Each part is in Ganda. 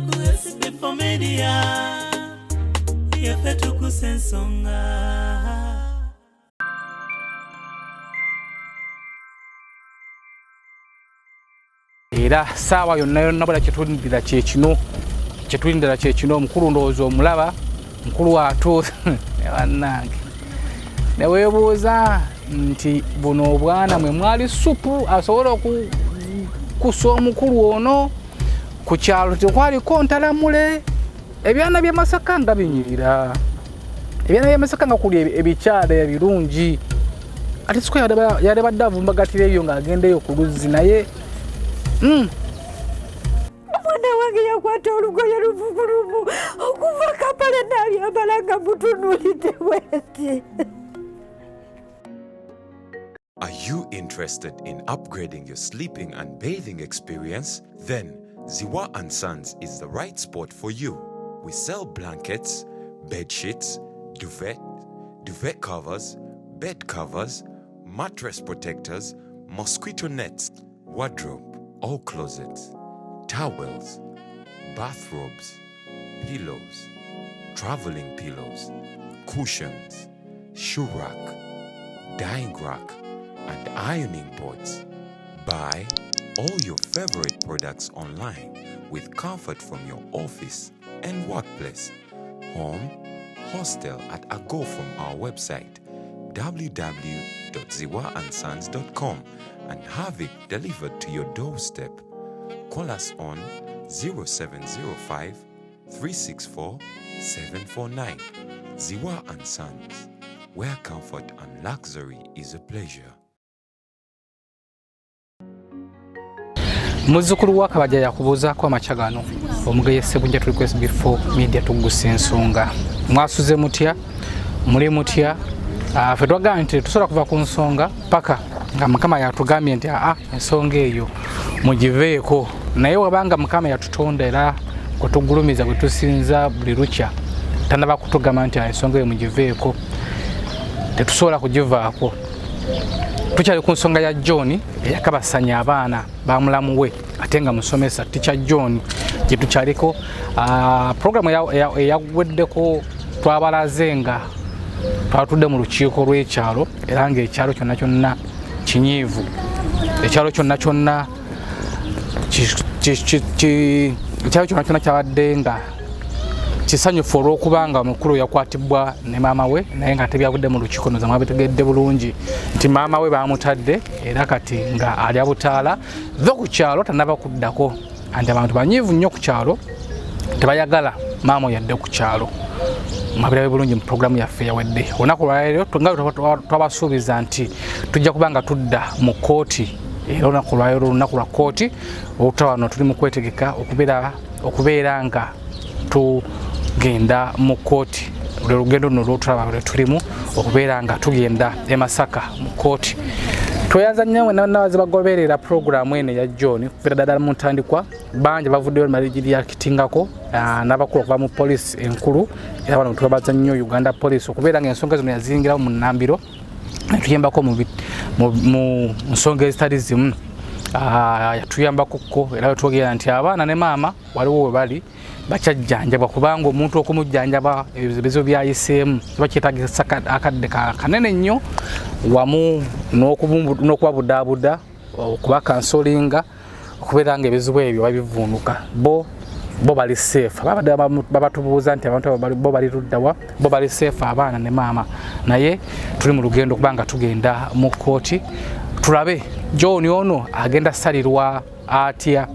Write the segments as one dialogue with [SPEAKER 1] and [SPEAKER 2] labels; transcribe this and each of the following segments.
[SPEAKER 1] Ku SB4 Media, yaffe tukusa ensonga.
[SPEAKER 2] Era saawa yonna yonna bula kyetulindira kyekino, kyetulindira kyekino. Omukulu ndowooza omulaba, mukulu atuuse bannange, neweebuuza nti buno obwana mwe mwali supu asobola okukusa omukulu ono ku kyalo tekwaliko ntalamule. Ebyana by'e Masaka nga binyirira, ebyana by'e Masaka nga kuli ebikyala ebirungi, ate siko yalebadde avumbagatira eyo ng'agenda eyo ku luzzi naye.
[SPEAKER 3] Omwana wange yakwata olugoye luvugulumu okuva Kampala n'abyambala nga mutunuulidde bwenti.
[SPEAKER 4] Are you interested in upgrading your sleeping and bathing experience? Then Ziwa and Sons is the right spot for you. We sell blankets, bed sheets, duvet, duvet covers, bed covers, mattress protectors, mosquito nets, wardrobe or closets, towels, bathrobes, pillows, traveling pillows, cushions, shoe rack, dyeing rack, and ironing boards. Buy all your favorite products online with comfort from your office and workplace, home, hostel at a go from our website www.ziwaandsons.com and have it delivered to your doorstep. Call us on 0705 364 749. Ziwa and Sons, where comfort and luxury is a pleasure.
[SPEAKER 2] Muzzukulu wa Kabajja yakubuuzaako amakya gano omugeye Sebunja. Tuli ku SB4 Media, tuggusa ensonga. Mwasuze mutya? Muli mutya? Ffe twagamba nti tetusobola kuva ku nsonga paka nga Mukama yatugambye nti aa, ensonga eyo mugiveeko. Naye wabanga Mukama yatutonda era kwetugulumiza bwe tusinza buli lukya tanaba kutugamba nti ensonga eyo mugiveeko, tetusobola kugivaako. Tukyali ku nsonga ya John eyakabasanya abaana bamulamu we ate nga musomesa, Teacher John gye tukyaliko. Programu eyaggweddeko twabalaze nga twatudde mu lukiiko lw'ekyalo era ng'ekyalo kyonna kyonna kinyiivu, ekyalo kyonna kyonna ekyalo kyonna kyonna kyabadde nga kisanyufu olw'okubanga omukulu yakwatibwa ne maama we, naye nga tebyavudde mu lukiiko. Noza mwabitegedde bulungi nti maama we bamutadde era kati nga alya butaala tho ku kyalo tanaba kuddako, anti abantu banyiivu nnyo ku kyalo, tebayagala maama oyo adde ku kyalo. Mwabirabe bulungi mu puroguramu yaffe yawedde. Olunaku lwaleero nga twabasuubiza nti tujja kuba nga tudda mu kkooti, era olunaku lwaleero olunaku lwa kkooti. Olutaba wano tuli mu kwetegeka okubeera nga tugenda mu kkooti. Lwe lugendo luno lwotulaba lwe tulimu okubeera nga tugenda e Masaka mu kkooti. Tweyanza nnyo mwenna nabaze bagoberera puroguramu eno eya John kuviira ddala mu ntandikwa. Bangi bavuddeyo maligiryakittingako n'abakulu okuva mu poliisi enkulu, era bano tubabaza nnyo Uganda Police okubeera nga ensonga zino yazingirawo mu nnambiro netuyambako mu nsonga ezitali zimu. Yatuyambako ko era wetwogera nti abaana ne maama waliwo we bali bakyajjanjabwa, kubanga omuntu okumujjanjaba ebizibu byayiseemu kiba kyetagisa akadde kanene nnyo, wamu n'okubabudaabuda, okuba kansolinga, okubeera nga ebizibu ebyo babivuunuka. Bo bali safe. Babadde babatubuuza nti abantu abo bo bali luddawa? Bo bali safe, abaana ne maama, naye tuli mu lugendo kubanga tugenda mu kkooti tulabe John ono agenda salirwa atya,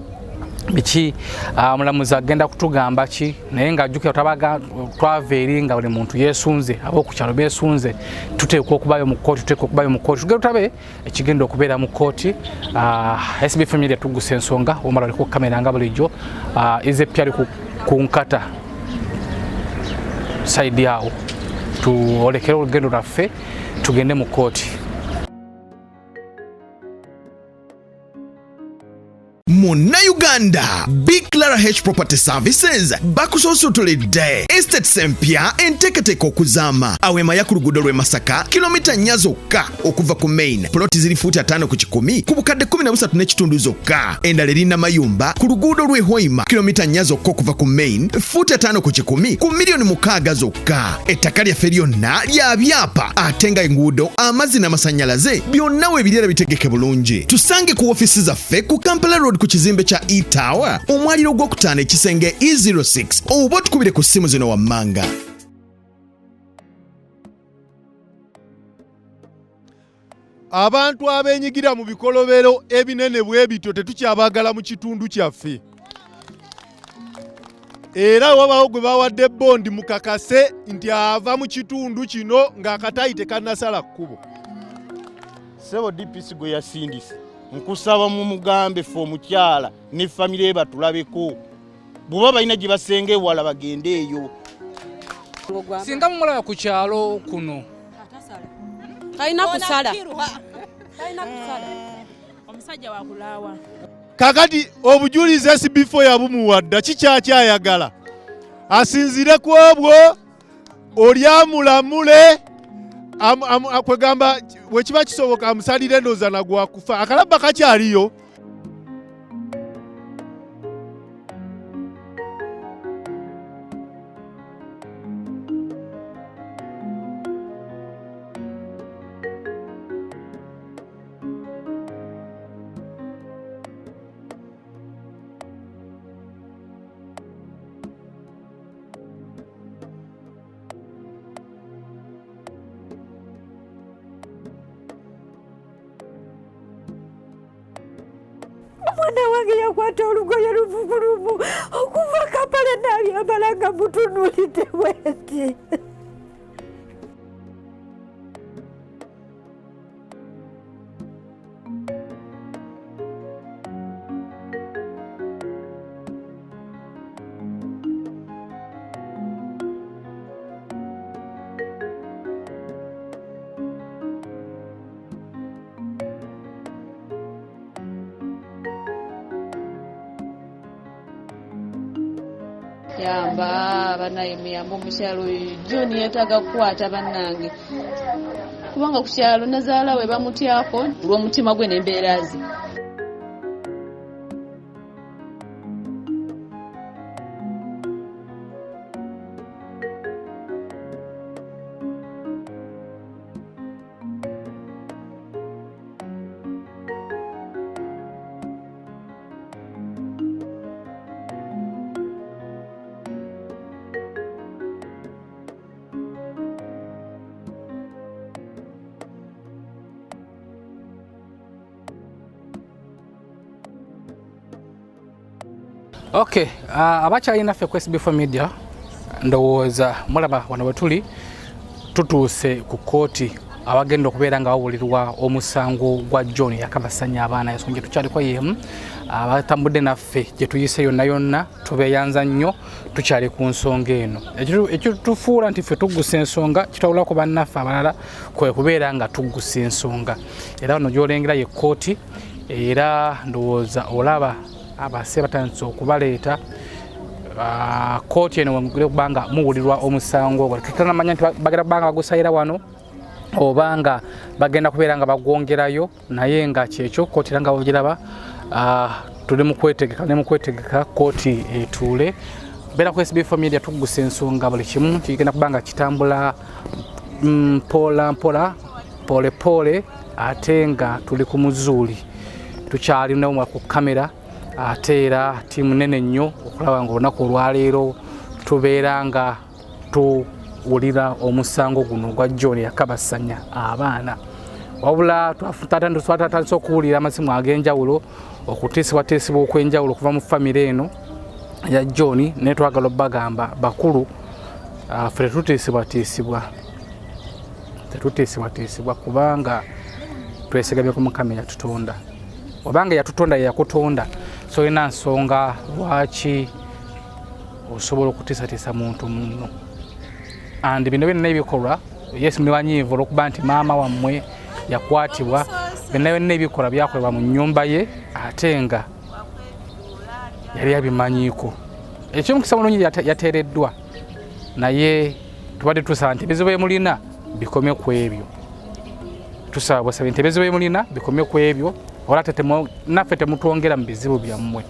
[SPEAKER 2] biki, omulamuzi agenda kutugamba ki. Naye ng'ajjukira twava eri nga buli muntu yeesunze, ab'oku kyalo beesunze, tuteekwa okubayo mu kkooti, tuteekwa okubayo mu kkooti, tugenda tulabe ekigenda okubeera mu kkooti. SB Family tugusa ensonga, omala ali ku kamera nga bulijjo, Izepya ali ku nkata saidi awo. Tuolekere olugendo lwaffe tugende mu kkooti.
[SPEAKER 5] Munnayuganda. Bannayuganda, Big Clara H Property Services bakusuusutulidde estates empya enteekateeka okuzaama awemaya ku luguudo lw'e Masaka, kilomita 4 zokka okuva ku main. Poloti ziri fuuti 50 ku 100 ku bukadde 13.5 zokka. Endala eri Namayumba ku luguudo lw'e Hoima, kilomita 4 zokka okuva ku main, fuuti 50 ku 100 ku miliyoni 6 zokka. Ettaka lyaffe lyonna lya byapa ate nga enguudo, amazzi n'amasannyalaze byonna weebiri era bitegeke bulungi. Tusange ku woofiisi zaffe ku Kampala Road ku kizimbe kya E-Tower, omwaliro gwokutaano ekisenge E06, oba otukubire ku ssimu zino wammanga.
[SPEAKER 6] Abantu abenyigira mu bikolobero ebinene bwe bityo tetukyabagala mu kitundu kyaffe. Era wabawo gwe bawadde bondi mukakase nti ava mu kitundu kino ng'akatayi tekannasala kkubo.
[SPEAKER 7] Ssebo DPC gwe yasindise, nkusaba mumugambe ffe omukyala ne famire ye batulabeko, bw'oba balina gye basenga ewala bagende eyo.
[SPEAKER 2] Singa mumulaba ku kyalo kuno
[SPEAKER 8] talina kusala, talina kusala.
[SPEAKER 9] Omusajja wakulaawa.
[SPEAKER 6] Kakati obujulizi SB4 yabumuwadda, kikyakyayagala asinzire ku obwo oli amulamule, kwegamba bwe kiba kisoboka amusalire endowooza na gwakufa. Akalabba kakyaliyo.
[SPEAKER 3] Omwana wange yakwata olugoye luvugulumu okuva Kampala n'abyambala nga mutunuulidde bwenti.
[SPEAKER 8] Yamba banaye, muyambe omukyalo oyo. John yeetaaga kukwata bannange, kubanga ku kyalo nazaala we bamutyako olw'omutima gwe n'embeera ze.
[SPEAKER 2] Okay, abakyalina ffe ku SB4 Media, ndowooza mulaba wano bwe tuli tutuuse ku kkooti abagenda okubeera nga bawulirwa omusango gwa John yakabasanya abaana. Ensonga gye tukyaliko yemu, abatambudde naffe gye tuyise yonna yonna tubeeyanza nnyo, tukyali ku nsonga eno. Ekitufuula nti ffe tuggusa ensonga kitawula ku bannaffe abalala kwe kubeera nga tuggusa ensonga. Era wano gy'olengera ye kkooti, era ndowooza olaba abase batandise okubaleeta. Kkooti eno wemugire kubanga muwulirwa omusango ogwo, tutanamanya nti bagenda kubanga bagusayira wano oba nga bagenda kubeera nga bagwongerayo, naye nga kyekyo kkooti era nga bwogiraba, tuli mu kwetegeka ne mu kwetegeka kkooti etuule. Beera ku SB4 Media, tuggusa ensonga, buli kimu kigenda kuba nga kitambula mpola mpola, pole pole, ate nga tuli ku muzuuli, tukyalina ku kamera, ate era ttiimu nene nnyo okulaba nga olunaku olwaleero tubeera nga tuwulira omusango guno ogwa John yakabasanya abaana. Wabula twatandise okuwulira amasimu ag'enjawulo, okutiisibwatiisibwa okw'enjawulo okuva mu famire eno ya John, naye twagala obbagamba bakulu, ffe tetutiisibwatiisibwa, tetutiisibwatiisibwa kubanga twesigamye ku Mukama eyatutonda. Obanga yatutonda yeyakutonda, so olina nsonga lwaki osobola okutiisatiisa muntu munno. And bino byonna ebikolwa, yes, muli banyiivu olwokuba nti maama wammwe yakwatibwa, byonna byonna ebikolwa byakolebwa mu nnyumba ye, ate nga yali abimanyiiko. Ekyomukisa mulungi yateereddwa, naye tubadde tusaba nti ebizibu byemulina bikome ku ebyo. Tusaba busabe nti ebizibu byemulina bikome ku ebyo, wala naffe temutwongera mu bizibu byammwe,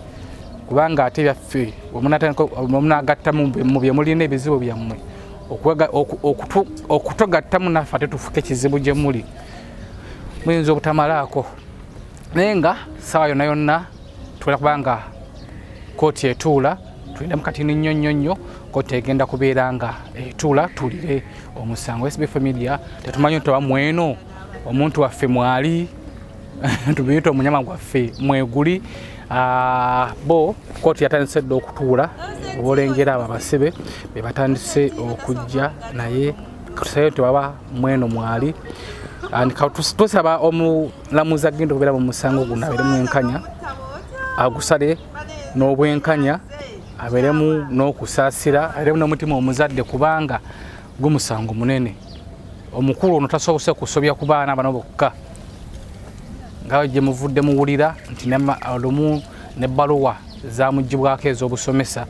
[SPEAKER 2] kubanga ate byaffe bwemunagattamu mu byemulina ebizibu byammwe, okutogattamu naffe ate tufuke kizibu gye muli, muyinza obutamalaako. Naye nga ssaawa yonna yonna tugenda kubanga kooti etuula, tulinde mu katini nnyo nnyo nnyo, kooti egenda kubeera nga etuula tuwulire omusango. SB4 Media tetumanyi nti oba mweno omuntu waffe mwali tubiyita omunyama gwaffe mweguli. Bo kooti yatandise dda okutuula, oba olengera abo abasibe be batandise okujja, naye katusabe nti baba mweno mwali. Tusaba omulamuzi agenda okubeera mu musango guno abeere mwenkanya, agusale n'obwenkanya, abeeremu n'okusaasira, abeeremu n'omutima omuzadde, kubanga gumusango munene. Omukulu ono tasobose kusobya ku baana bano bokka, nga gye muvudde muwulira nti lumu n'ebbaluwa zamugibwako ez'obusomesa,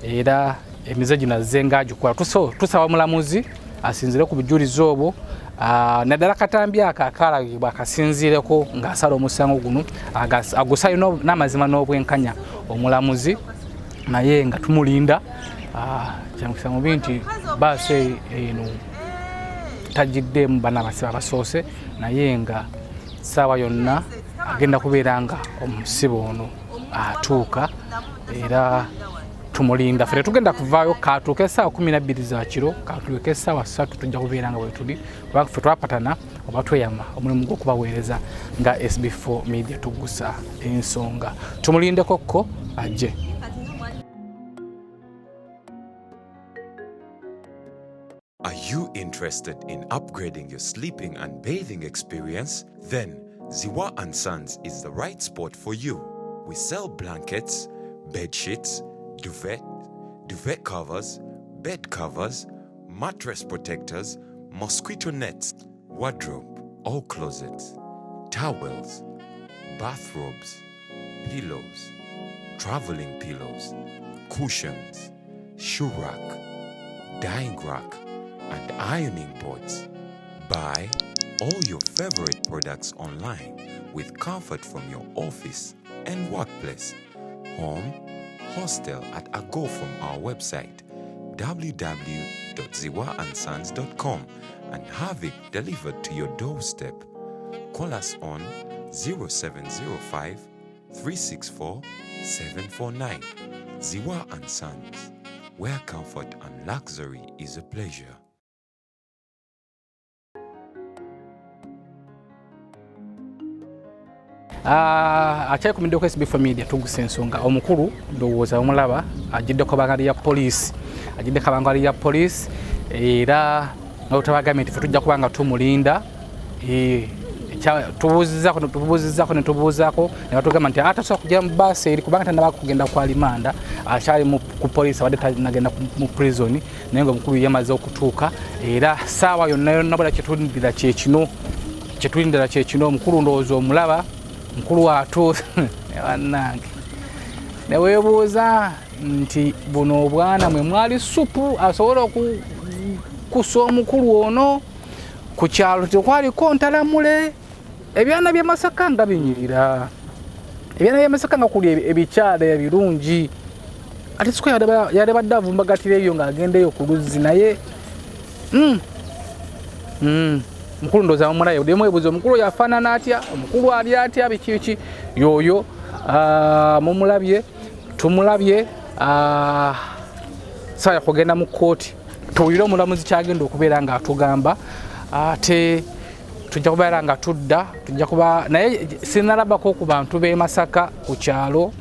[SPEAKER 2] era emize gino azze ng'agikola. Tusaba omulamuzi asinziire ku bujulizi obwo, naddala katambi ako akalagibwa akasinziireko ng'asala omusango guno, agusale n'amazima n'obwenkanya omulamuzi, naye nga tumulinda. Kyamukisa mubi nti baasi eno tagiddeemu bana abasibe abasoose, naye nga ssaawa yonna agenda kubeera nga omusibe ono atuuka, era tumulinda. Ffe tetugenda kuvaayo, katuuke essaawa 12 za kiro, katuuke essaawa 3, tujja kubeera nga bwetuli, kubanga ffe twapatana oba tweyama omulimu gw'okubaweereza nga SB4 Media tugusa ensonga. Tumulindeko ko ajje.
[SPEAKER 4] Are you interested in upgrading your sleeping and bathing experience? Then Ziwa and Sons is the right spot for you. We sell blankets, bed sheets, duvet, duvet covers, bed covers, mattress protectors, mosquito nets, wardrobe or closets, towels, bathrobes, pillows, traveling pillows, cushions, shoe rack, dyeing rack, and ironing boards. Buy all your favorite products online with comfort from your office and workplace, home, hostel at a go from our website www.ziwaandsons.com and have it delivered to your doorstep. Call us on 0705 364 749. Ziwa and Sons, where comfort and luxury is a pleasure.
[SPEAKER 2] Akyali ku SB4 Media tugusa ensonga. Omukulu ndowooza omulaba agiddeko bangali ya poliisi, agiddeko abangali ya poliisi, era nga tabagambye nti ffe tujja kuba nga tumulinda. Tubuuzizaako ne tubuuzaako ne batugamba nti atasobola kujja mu baasi eri kubanga tannaba kugenda ku alimanda, akyali ku poliisi, abadde tanagenda mu prison, naye nga omukulu yamaze okutuuka, era ssaawa yonna yonna bwera kyetulindira kyekino, kyetulindira kyekino. Omukulu ndowooza omulaba, mukulu atuuse bannange, ne weebuuza nti buno obwana mwe mwali supu asobola okukusa omukulu ono ku kyalo tekwaliko ntalamule. Ebyana by'e Masaka nga binyirira, ebyana by'e Masaka nga kuli ebikyala ebirungi, ate siko yalebadde avumbagatira eyo ng'agendeyo ku luzzi, naye mukulu ndowooza mumulaye mwebuuza omukulu oyo afaanana atya, omukulu ali atya, biki biki, yoyo mumulabye, tumulabye. Sawa kugenda mu kkooti tuwulire omulamuzi kyagenda okubeera ng'atugamba, ate tujja kubeera nga tudda, tujja kuba naye sinalabako ku bantu b'e Masaka ku kyalo,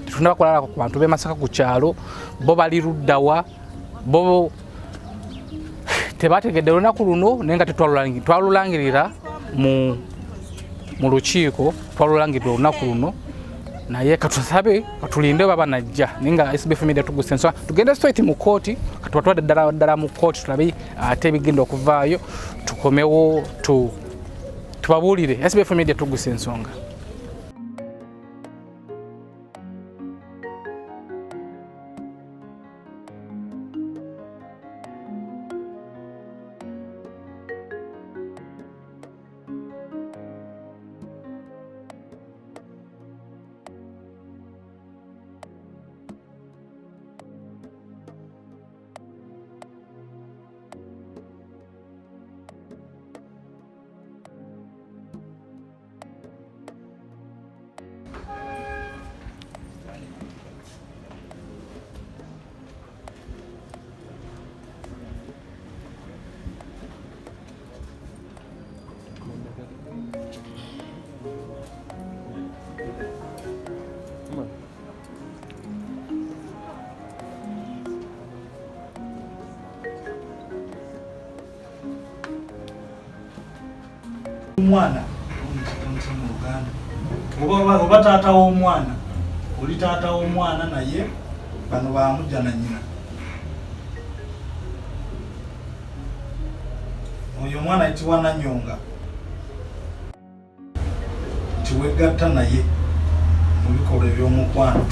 [SPEAKER 2] tetunaba kulalako ku bantu b'e Masaka ku kyalo, bo bali luddawa, bo tebategedde lunaku luno, naye nga twalulangirira mu lukiiko, twalulangirira olunaku luno, naye katusabe katulinde baba najja, naye nga SB4 Media tugusa ensonga, tugende straight mu kkooti, katubatwale ddala ddala mu kkooti tulabe ate ebigenda okuvaayo, tukomewo tubabuulire. SB4 Media tugusa ensonga.
[SPEAKER 10] Omwana mu Luganda oba taata w'omwana, oli taata w'omwana, naye bano bamujja na nnyina. Oyo omwana ayitibwa Nanyonga, nti wegatta naye mu bikolwa eby'omukwano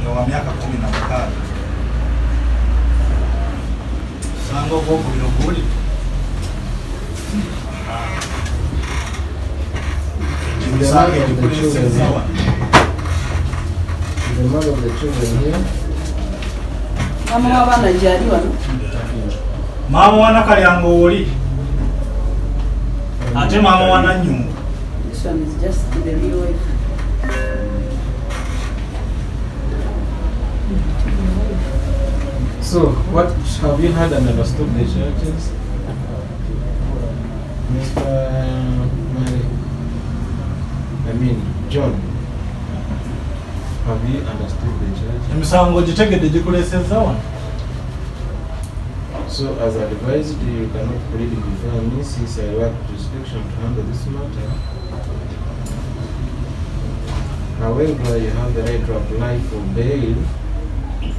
[SPEAKER 10] nga wa myaka 16. Musango ogwokubiri oguwulidde? Emisango egikuleesezza wano.
[SPEAKER 11] The mother of the children here.
[SPEAKER 12] Maama w'abaana gyali wano.
[SPEAKER 10] Maama wa Nakalyango oli, ate maama wa Nanyonga.
[SPEAKER 12] This one is just the real wife.
[SPEAKER 11] So, what have you heard and understood the charges? Mr. Mary, I mean, John, have you understood the charges?
[SPEAKER 10] Emisango gitegedde gikuleesezza wano?
[SPEAKER 11] So, as advised, you cannot plead before me since I lack jurisdiction to handle this matter. However, you have the right to apply for bail,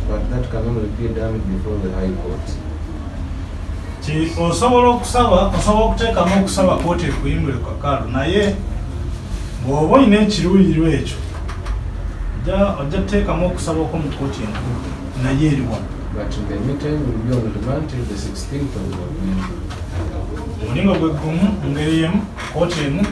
[SPEAKER 11] but that can only be done before the High Court.
[SPEAKER 10] Ki osobola okusaba, osobola okuteekamu okusaba kooti ekuyimbule ku kakalu, naye bw'oba olina ekiruuyirirwa ekyo, ojja kuteekamu okusaba okwo mu kooti enkulu, naye eri wano.
[SPEAKER 11] But in the meantime, we'll be on remand till the 16th of November.
[SPEAKER 10] Omulingo gwe gumu, mu ngeri emu, kooti emu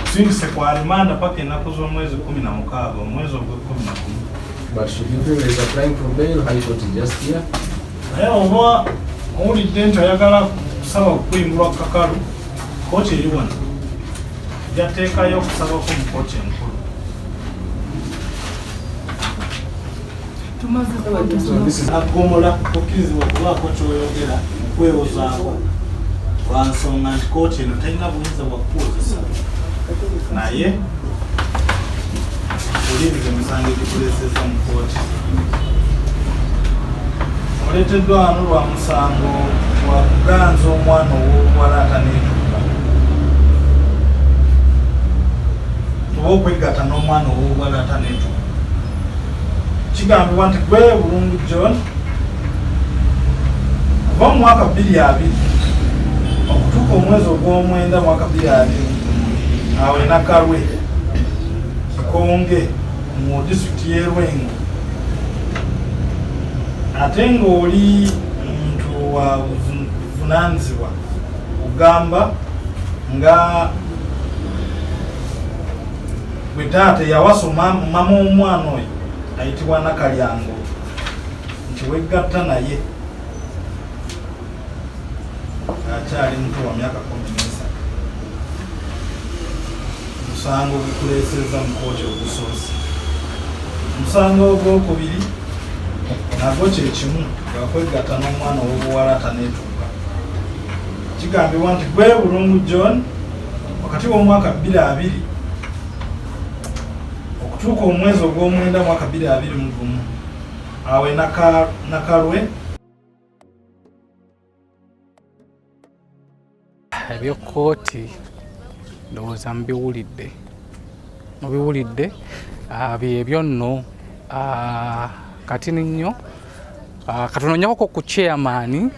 [SPEAKER 10] okusindise kwa rimanda paka ennaku z'omwezi 16 omwezi ogw'e-11.
[SPEAKER 11] But should you feel is applying for bail, High Court is just here.
[SPEAKER 10] Naye oba owulidde nti oyagala kusaba okuyimbulwa ku kakalu, kooti eri wano, ojja kuteekayo okusabako mu kooti enkulu.
[SPEAKER 11] So this is
[SPEAKER 10] Aggomola okkirizibwa okubaako ky'oyogera mu kwewozaako, lwa nsonga nti kooti eno terina buyinza bwa kukuwozesa, naye oliriza emisango egikuleesezza mu kooti. Oleeteddwa wano lwa musango gwa kuganza omwana ow'obuwala ataneetuuka oba okwegatta n'omwana ow'obuwala ataneetuuka. Kigambibwa nti gwe Bulungu John, kuva mu mwaka 2020 okutuuka omwezi ogw'omwenda mwaka 2021, awo e Nakalwe, Kikonge, mu disitulikiti y'e Lwengo, ate ng'oli muntu wa buvunaanyizibwa, ogamba nga gwe taata eyawasa mama w'omwana oyo ayitibwa Nakalyango, nti wegatta naye ng'akyali muto wa myaka 13. Omusango gukuleesezza mu kooti ogusoose. Omusango ogwokubiri nagwo kyekimu, gwakwegatta n'omwana ow'obuwala ataneetuuka. Kigambibwa nti gwe Bulungu John, wakati w'omwaka 2020 okutuuka omwezi ogw'omwenda mwaka 2021, awo e Nakalwe.
[SPEAKER 2] Ebyekkooti ndowooza mubiwulidde, mubiwulidde. Byebyo nno. Katini nnyo. Katunonyeko ku chairman,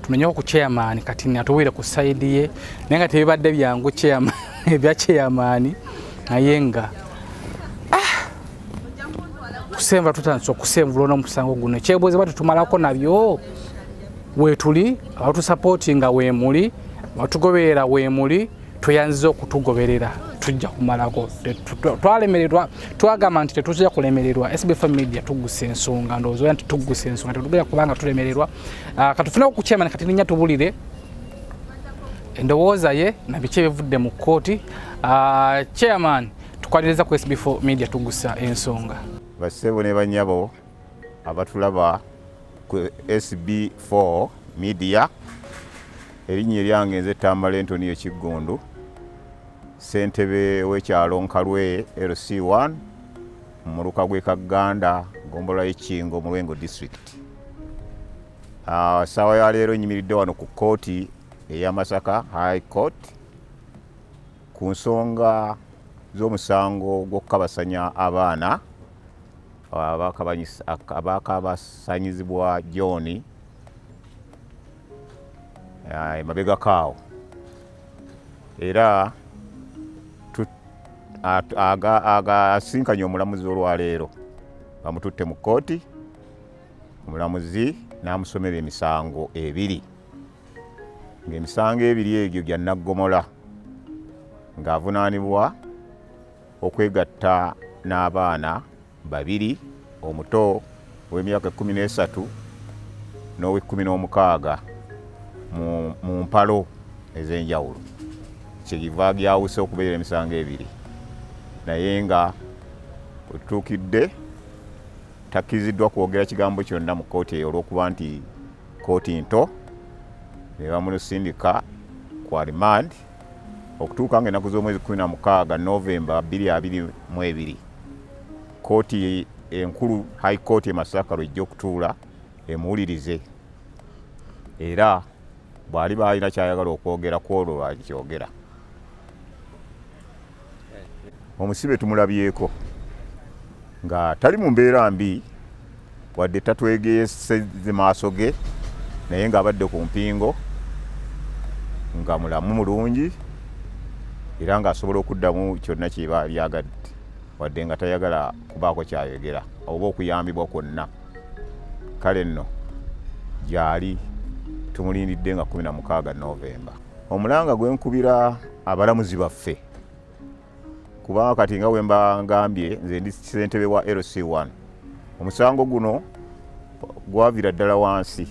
[SPEAKER 2] tunonyeko ku chairman katini atuwire ku side ye, naye nga tebibadde byangu chairman, ebya chairman, naye nga kusemba tutandise okusenvula n'omusango guno. Ekyebuuza batutumalako nabyo weetuli, abatusapootinga weemuli, abatugoberera weemuli, tweyanziza okutugoberera, tujja kumalako. Twalemererwa, twagamba nti tetujja kulemererwa. SBF Media tugusa ensonga, ndowooza nti tugusa ensonga, tetugenda kubanga tulemererwa. Katufuneko ku chairman kati ninnya tubulire endowooza ye na biki ebivudde mu kkooti. Chairman, tukwaniriza ku SB4 Media tugusa ensonga.
[SPEAKER 13] Bassebo ne bannyabo abatulaba ku SB4 Media, erinnya eryange nze Tamale Antonio Kiggundu, ssentebe w'ekyalo Nkalwe LC1 mu muluka gw'e Kagganda, ggombolola y'e Kingo mu Lwengo District. Ssaawa ya leero nnyimiridde wano ku kkooti eya Masaka High Court. Ku nsonga z'omusango gw'okukabasanya abaana abakabasanyizibwa John emabegako awo, era asinkanye omulamuzi olwaleero, bamututte mu kkooti, omulamuzi n'amusomera emisango ebiri, ng'emisango ebiri egyo gya naggomola, ng'avunaanibwa okwegatta n'abaana babiri, omuto ow'emyaka 13 n'ow'e16 mu mpalo ez'enjawulo, kyekiva gyawuse okubeera emisango ebiri. Naye nga wetutuukidde takkiriziddwa kwogera kigambo kyonna mu kkooti eyo olw'okuba nti kkooti nto, ne bamulusindika ku remand okutuuka nga ennaku z'omwezi 16 Novemba 2022, kkooti enkulu High Court e Masaka lwejja okutuula emuwulirize, era bw'aliba alina ky'ayagala okwogera ku olwo lwakyogera. Omusibe tumulabyeko nga tali mu mbeera mbi, wadde tatwegeeseze maaso ge, naye ng'abadde ku mpingo, nga mulamu mulungi, era ng'asobola okuddamu kyonna kyeba lyagadde, wadde nga tayagala kubaako kyayogera oba okuyambibwa kwonna. Kale nno gyali tumulindidde nga 16 Novemba. Omulanga gwe nkubira abalamuzi baffe, kubanga kati nga bwe mba ngambye nze ndi ssentebe wa LC1, omusango guno gwavira ddala wansi,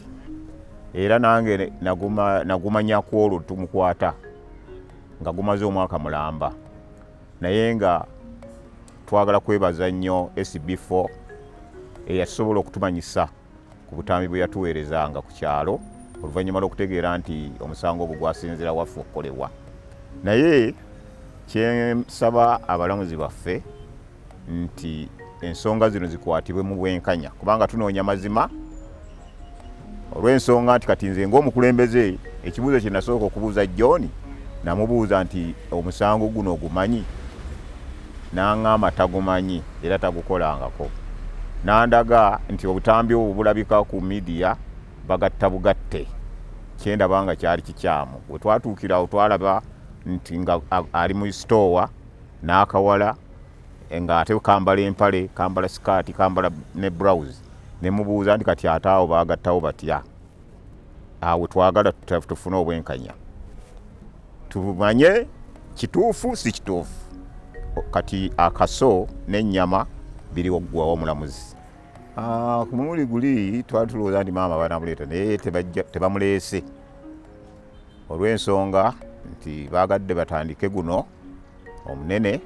[SPEAKER 13] era nange nagumanya ku olwo tumukwata nga gumaze omwaka mulamba, naye nga twagala kwebaza nnyo SB4 eyasobola okutumanyisa ku butambi bwe yatuweerezanga ku kyalo oluvannyuma lw'okutegeera nti omusango ogwo gwasinzira waffe okukolebwa. Naye kyensaba abalamuzi baffe nti ensonga zino zikwatibwe mu bwenkanya, kubanga tunoonya mazima, olw'ensonga nti kati nze ng'omukulembeze ekibuuzo kye nasooka okubuuza John, namubuuza nti omusango guno ogumanyi? N'aŋŋamba tagumanyi era tagukolangako. N'andaga nti obutambi obwo bulabika ku midiya bagatta bugatte, kyendaba nga kyali kikyamu. We twatuukira awo twalaba nti nga ali mu sitoowa n'akawala ng'ate kambala empale, kambala sikaati, kambala ne blouse, ne mubuuza nti kati ate awo baagattawo batya? Awo twagala tufune obwenkanya, tumanye kituufu si kituufu. Kati akaso n'ennyama biri oggwawo omulamuzi. Ku mulundi guli twali tulowooza nti maama banamuleeta, naye tebamuleese olw'ensonga nti baagadde batandike guno omunene,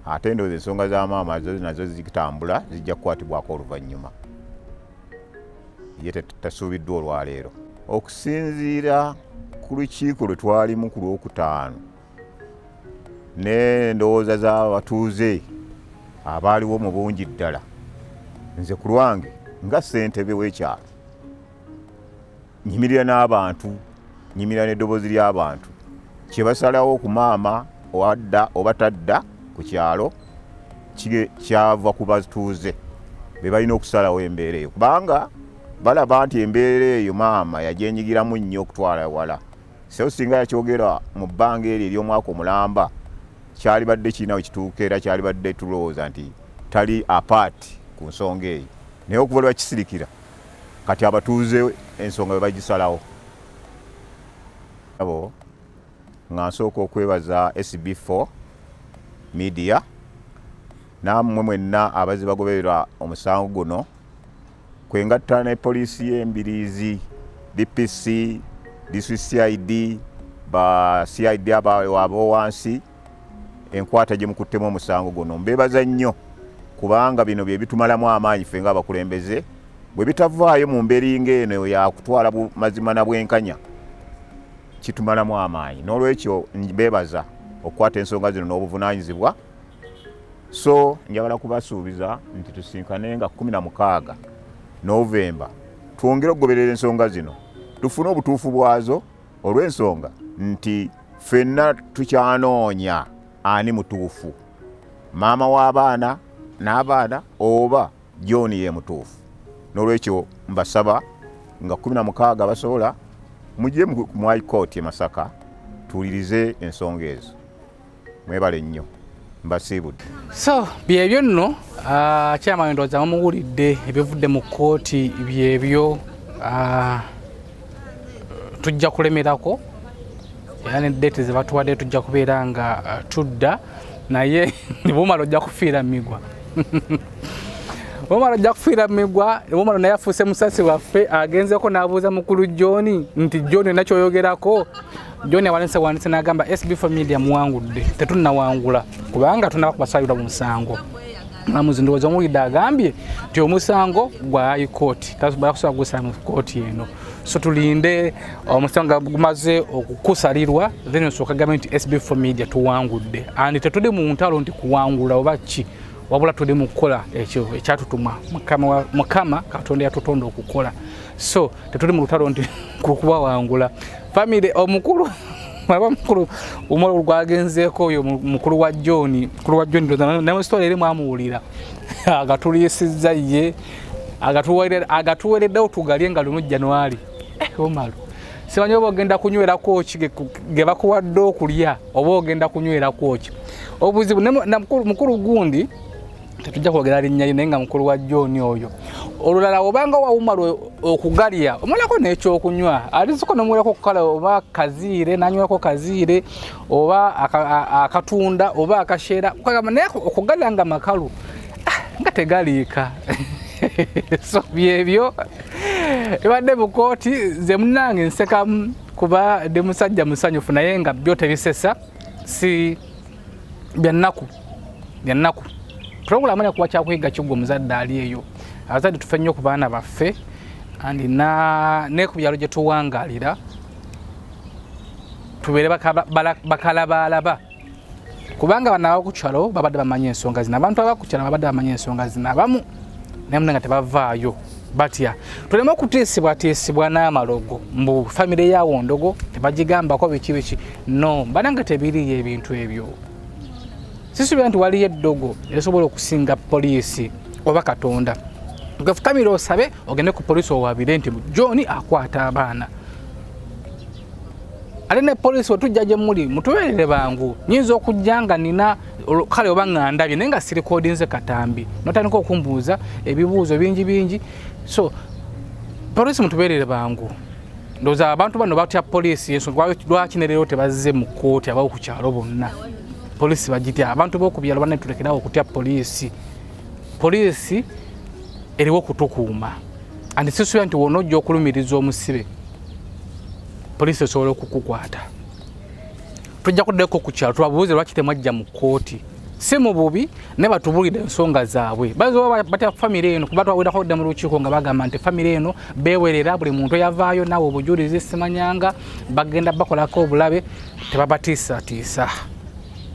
[SPEAKER 13] ate ndowooza ensonga za maama zo nazo zitambula, zijja kukwatibwako oluvannyuma. Ye tasuubiddwa olwaleero. Okusinziira ku lukiiko lwe twalimu ku Lwokutaano n'endowooza z'abatuuze abaaliwo mu bungi ddala, nze ku lwange nga ssentebe w'ekyalo nyimirira n'abantu, nyimirira n'eddoboozi ly'abantu, kye basalawo ku maama owadda oba tadda ku kyalo kyava ku batuuze be balina okusalawo embeera eyo, kubanga balaba nti embeera eyo maama yagyenyigiramu nnyo okutwala wala. So singa yakyogera mu bbanga eryo ery'omwaka omulamba, kyalibadde kirina we kituuka, era kyalibadde tulowooza nti tali apaati ku nsonga eyo, naye okuva lwe bakisirikira kati abatuuze ensonga bwe bagisalawo. Abo nga nsooka okwebaza SB4 Media nammwe mwenna abazze bagoberera omusango guno, kwengatta ne poliisi y'Embiriizi, DPC, District CID, ba CID ab'owansi, enkwata gye mukuttemu omusango guno. Mbeebaza nnyo kubanga bino bye bitumalamu amaanyi ffe ng'abakulembeze, bwe bitavaayo mu mbeera ng'eno yakutwala mazima na bwenkanya, kitumalamu amaanyi. N'olwekyo mbeebaza okukwata ensonga zino n'obuvunaanyizibwa. So njagala kubasuubiza nti tusinkane nga 16 Novemba, twongere okugoberera ensonga zino, tufune obutuufu bwazo, olw'ensonga nti Ffenna tukyanoonya ani mutuufu, maama w'abaana n'abaana oba John ye mutuufu. N'olwekyo mbasaba nga 16 basobola mujje mu High Court e Masaka tuwulirize ensonga ezo. Mwebale nnyo, mbasiibudde.
[SPEAKER 2] So byebyo nno, chairman ndowooza mumuwulidde ebivudde mu kkooti byebyo. Tujja kulemerako era ne date ze batuwadde tujja kubeera nga tudda naye bwomala ojja kufiira migwa, bwomala ojja kufiira migwa. Bwomala naye afuuse musasi waffe, agenzeko n'abuuza mukulu John nti John olina kyoyogerako. John awanise wandise n'agamba SB4 Media muwangudde. Tetunnawangula kubanga tunaba kubasalirwa mu musango. Mulamuzi ndowooza omuwulidde agambye nti omusango gwa High Court, bakusobola gusala mu kooti eno, so tulinde omusango nga gumaze okukusalirwa, then osooka gambe nti SB4 Media tuwangudde. And tetuli mu ntalo nti kuwangula oba ki, wabula tuli mu kukola ekyo ekyatutuma Mukama Katonda yatutonda okukola. So tetuli mu lutalo nti kukubawangula. Family omukulu aba mukulu omukulu gwagenzeeko oyo mukulu wa John, mukulu wa John ndowooza ne story eri mwamuwulira agatuliisizza ye agatuwereddewo tugalye nga luno January. Omalo simanyi oba ogenda kunywerako ki ge bakuwadde okulya oba ogenda kunywerako ki. Obuzibu na mukulu gundi tetujja kwogera linnya lye, naye nga mukulu wa John oyo olulala obanga wawumala okugalya omalako n'ekyokunywa alisiko nomuwerako okukala oba kaziire nanywako kaziire oba akatunda oba akasheera kagamba, naye okugalya nga makalu nga tegaliika. So byebyo ebadde mu kooti. Nze munnange nsekamu kuba ndi musajja musanyufu, naye nga byo tebisesa, si byannaku byannaku. Puroguramu eno kuba kyakuyiga kigwa omuzadde ali eyo. Abazadde tufe nnyo ku baana baffe and ne ku byalo gye tuwangaalira tubeere bakalabaalaba, kubanga bano abakukyalo babadde bamanyi ensonga zino, abantu abakukyalo babadde bamanyi ensonga zino abamu, naye muna nga tebavaayo batya. Tuleme okutiisibwatiisibwa n'amalogo mbu famire yawo ndogo tebagigambako biki biki. No banange, tebiriyo ebintu ebyo. Sisuubira nti waliyo eddogo erisobola okusinga poliisi oba Katonda. Gefukamira osabe ogende ku poliisi owabire nti John akwata abaana. Ate ne poliisi wetujja gye muli mutubeerere bangu. Nyinza okujja nga nina kale oba nga ndabye naye nga sirikodinze katambi, notandika okumbuuza ebibuuzo bingi bingi. So poliisi mutubeerere bangu. Ndowooza abantu bano batya poliisi, ensonga lwaki ne leero tebazze mu kkooti. Abawo ku kyalo bonna poliisi bagitya. Abantu b'oku byalo banne tulekerawo okutya poliisi. Poliisi eriwo okutukuuma, and sisuubira nti wonna ojja okulumiriza omusibe poliisi esobola okukukwata. Tujja kuddeko ku kyalo tubabuuze lwaki temwajja mu kkooti, si mu bubi naye batubuulire ensonga zaabwe. Bayinza oba batya famire eno, kuba twawulirako dda mu lukiiko nga bagamba nti famire eno beewerera buli muntu eyavaayo naawe obujulizi simanyanga bagenda bakolako obulabe. Tebabatiisatiisa,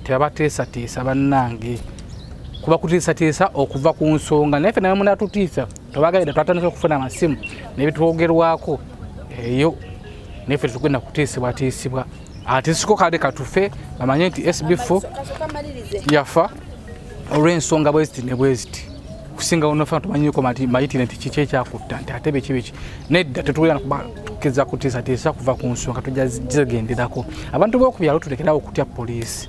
[SPEAKER 2] tebabatiisatiisa bannange, kuba kutiisatiisa okuva ku nsonga. Naye ffe nawe munatutiisa tobagabira, twatandise okufuna amasimu nebitwogerwako eyo, naye ffe tetugenda kutiisibwatiisibwa. Ate siko kale katufe bamanye nti SB4 yafa olw'ensonga bweziti ne bweziti, kusinga onofa tumanyiko mayitire nti kiki ekyakutta nti ate biki biki. Nedda, tetugenda kuba kutiisatiisa kuva ku nsonga, tujja zigenderako. Abantu b'oku byalo tulekerawo okutya poliisi,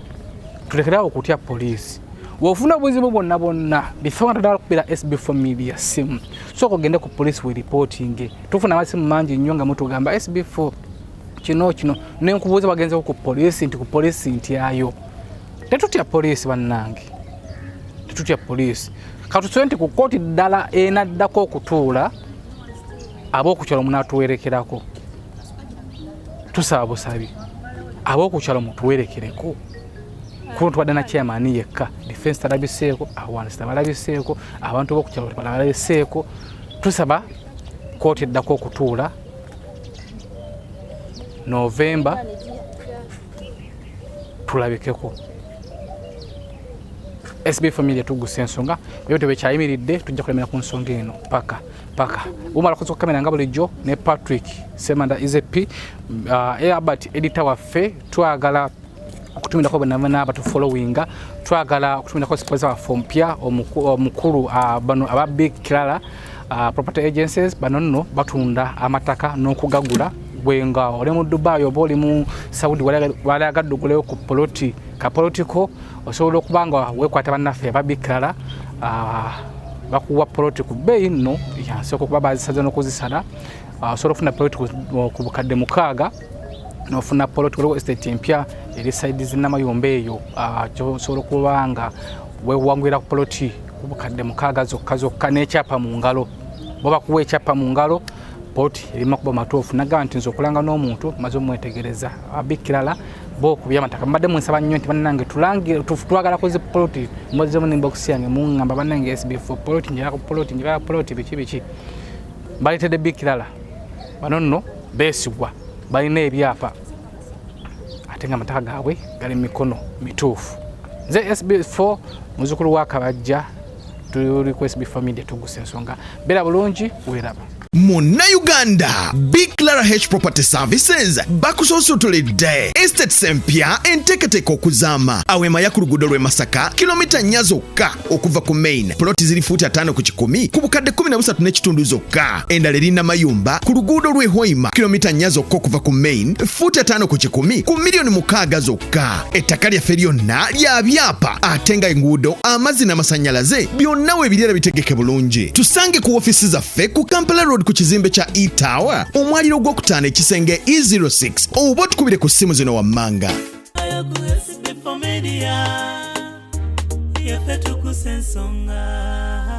[SPEAKER 2] tulekerawo okutya poliisi. Wofuna obuzibu bwonna bwonna before nga todala kubira SB4 Media simu, sooka ogende ku poliisi we reporting. Tufuna amasimu mangi nnyo nga mutugamba SB4 kino kino, nenkubuuza bagenzeko ku poliisi nti ku poliisi ntyayo. Tetutya poliisi bannange, tetutya poliisi. Katusube nti ku kooti ddala enaddako okutuula ab'okukyalo munatuwerekerako. Tusaba busabi ab'okukyalo mutuwerekereko, kuba tubadde na chairman yekka, defense talabiseeko, awansi tabalabiseeko, abantu b'okukyalo tebalabiseeko. Tusaba kooti eddako okutuula Novemba tulabikeko. SB Family tugusa ensonga ebyo tebekyayimiridde, tujja kulemera ku nsonga eno paka paka. Umala kusoka kamera nga bulijjo ne Patrick Semanda IZP, Albert editor waffe. Twagala okutumirako bonna abatufollowinga, twagala okutumirako sponsor waffe omupya omukulu, bano aba Big Clara Property Agencies. Bano nno batunda amataka n'okugagula. Gwe nga oli mu Dubai oba oli mu Saudi, walagadde oguleyo ku poloti, kapolotiko, osobola okuba nga weekwata bannaffe aba Big Clara, bakuwa poloti ku bbeeyi nno yansooka okuba bazisaze n'okuzisala. Osobola okufuna poloti ku 6000 nofuna poloti. Waliwo estate empya eri side z'Enamayumba eyo, kyosobola okuba nga wewangulira ku poloti ku 6000 zokka zokka n'ekyapa mu ngalo. Bo bakuwa ekyapa mu ngalo, poloti eri makubo matuufu. Nagamba nti nze okulanga n'omuntu maze omwetegereza. Abikirala bo ku byamataka mbadde munsaba nnyo nti bannange tulangire, twagala ku zi poloti. Muzemu n'inbox yange muŋŋamba, bannange SB4 poloti, njagala ku poloti, njagala poloti, biki biki. Baleetedde Bikirala. Bano nno beesigwa, balina ebyapa ate nga amataka gaabwe gali mu mikono mituufu. Nze SB4, muzukulu wa Kabajja, tuli ku SB4 Media, tugusa ensonga. Beera bulungi, weeraba.
[SPEAKER 5] Munnayuganda, Big Clara H Property Services bakusoosottoledde estates empya enteekateeka okuzaama awemaya ku luguudo lw'e Masaka, kilomita 4 zokka okuva ku main. Poloti ziri fuuti 50 ku 100 ku 13,500 zokka. Endala eri Namayumba ku luguudo lw'e Hoima, kilomita 4 zokka okuva ku main, fuuti 50 ku 100 ku miliyoni 6 zokka. Ettaka lyaffe lyonna lya byapa ate nga enguudo, amazzi n'amasannyalaze byonna weebiri era bitegeke bulungi. Tusange ku woofiisi zaffe ku Kampala Road ku kizimbe kya E-Tower, omwaliro gwokutaano, ekisenge E06, oba otukubire ku ssimu zino wammanga.
[SPEAKER 1] Ayo ku SB4 Media, yaffe tukusa ensonga.